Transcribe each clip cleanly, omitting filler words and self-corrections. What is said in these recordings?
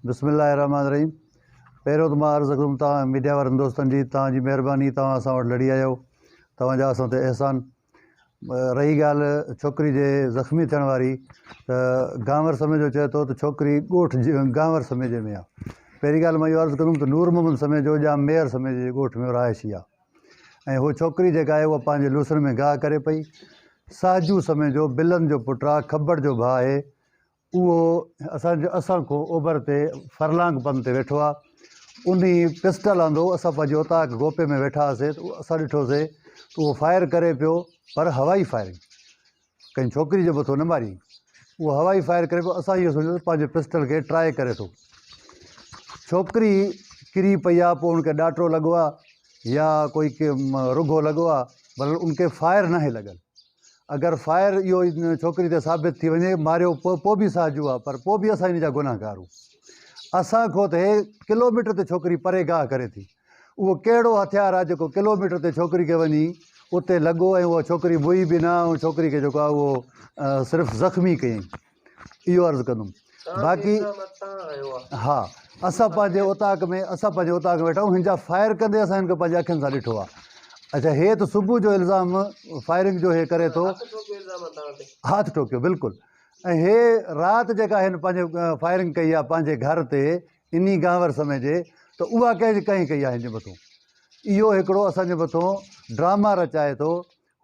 بسم الله الرحمٰن الرحيم پهريون ته مان عرض ڪندم توهان ميڊيا وارن دوستن جي توهان جي مهرباني توهان اسان وٽ لڙي آيو توهان جا اسان تي احسان رهي ڳالهه ڇوڪري جي زخمي ٿيڻ واري ته گانور سميجو چئي ٿو ته ڇوڪري ڳوٺ گانور سميجي ۾ آ پهرين ڳالهه مان اهو عرض ڪندم ته نور محمد سميجو ڄام ميهر سميجي جي ڳوٺ ۾ رهائشي آ ۽ هوء ڇوڪري جيڪا آهي اها پنهنجي لوسڻ ۾ گاهه ڪري پئي. ساهجو سميجو بلن جو پٽ آ، کٻڙ جو ڀاء آهي. اهو اسان جو اسان کان اوڀر تي فرلانگ پنڌ تي ويٺو آ. انهي پسٽل آندو، اسان پنهنجي اوطاق گوپي ۾ ويٺا هئاسي ته اسان ڏٺوسي ته اهو فائر ڪري پيو پر هوائي فائرنگ. ڪنهن ڇوڪري جو مٿو نه ماري. اهو هوائي فائر ڪري پيو اسان اهو سمجهيو ته پنهنجي پسٽل کي ٽرائي ڪري ٿو. ڇوڪري ڪري پئي آ پوء ان کي ڏاٽو لڳو آ يا ڪوئي رگهو لڳو آ بهرحال ان کي فائر ناهي لڳل. اگر فائر اهو ڇوڪري تي ثابت ٿي وڃي ماريو پوء به ساهجو آ پر پوء به اسان ان جا گنهگار هون. اسان کان ته هي ڪلوميٽر تي ڇوڪري پري گاهه ڪري ٿي. اهو ڪهڙو هٿيار آهي جيڪو ڪلوميٽر تي ڇوڪري کي وڃي اتي لڳو ۽ اها ڇوڪري موئي به نه ۽ ڇوڪري کي جيڪو آهي اهو صرف زخمي ڪيائين اهو عرض ڪندم باقي ها اسان پنهنجي اوطاق ۾ اسان پنهنجي اوطاق ۾ ويٺا آهيون هن جا فائر ڪندي اسان هن کي پنهنجي اکين سان ڏٺو آهي اچھا هي ته صبح جو الزام فائرنگ جو هي ڪري ٿو هٿ ٺوڪيو بلڪل ۽ هي رات جيڪا هن پنهنجي فائرنگ ڪئي آهي پنهنجي گهر تي انهي گانور سمي جي ته اها ڪنهن جي ڪنهن ڪئي آهي هن جي مٿون اهو هڪڙو اسان جي مٿون ڊراما رچائي ٿو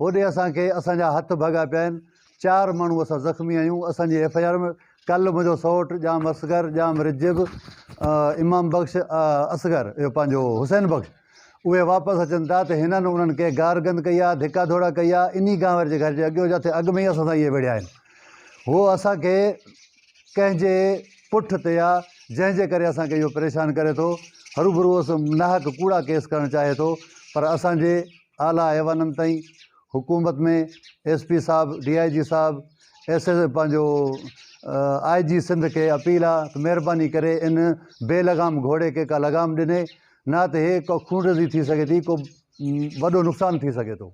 هوڏي اسان کي اسان جا هٿ ڀڳا پيا آهن چار ماڻهو اسان زخمي آهيون اسان جي ايف I R ۾ ڪل منهنجو سئوٽ ڄام اصغر ڄام رجب امام بخش اصغر اهو پنهنجو حسين بخش اهي واپس اچن ٿا ته هنن انهن کي گارگند ڪئي آهي ڌڪا ڌوڙا ڪئي آهي انهي گانور جي گهر جي اڳيو جاٿي اڳ ۾ ئي اسان سان اهي وڙهيا آهن هو اسان کي ڪنهن جي پٺ تي آ جنهن جي ڪري اسان کي اهو پريشان ڪري ٿو هروڀرو اس ناحق ڪوڙا ڪيس ڪرڻ چاهي ٿو پر اسان جي اعليٰ ايوانن تائين حڪومت ۾ ايس پي صاحب ڊي I جي صاحب ايس ايس پنهنجو آء جي سنڌ کي اپيل آ ته مهرباني ڪري ان بي لغام گهوڙي کي ڪا لغام ڏني نه ته هي ڪو خونريزي ٿي سگهي ٿي ڪو وڏو نقصان ٿي سگهي ٿو.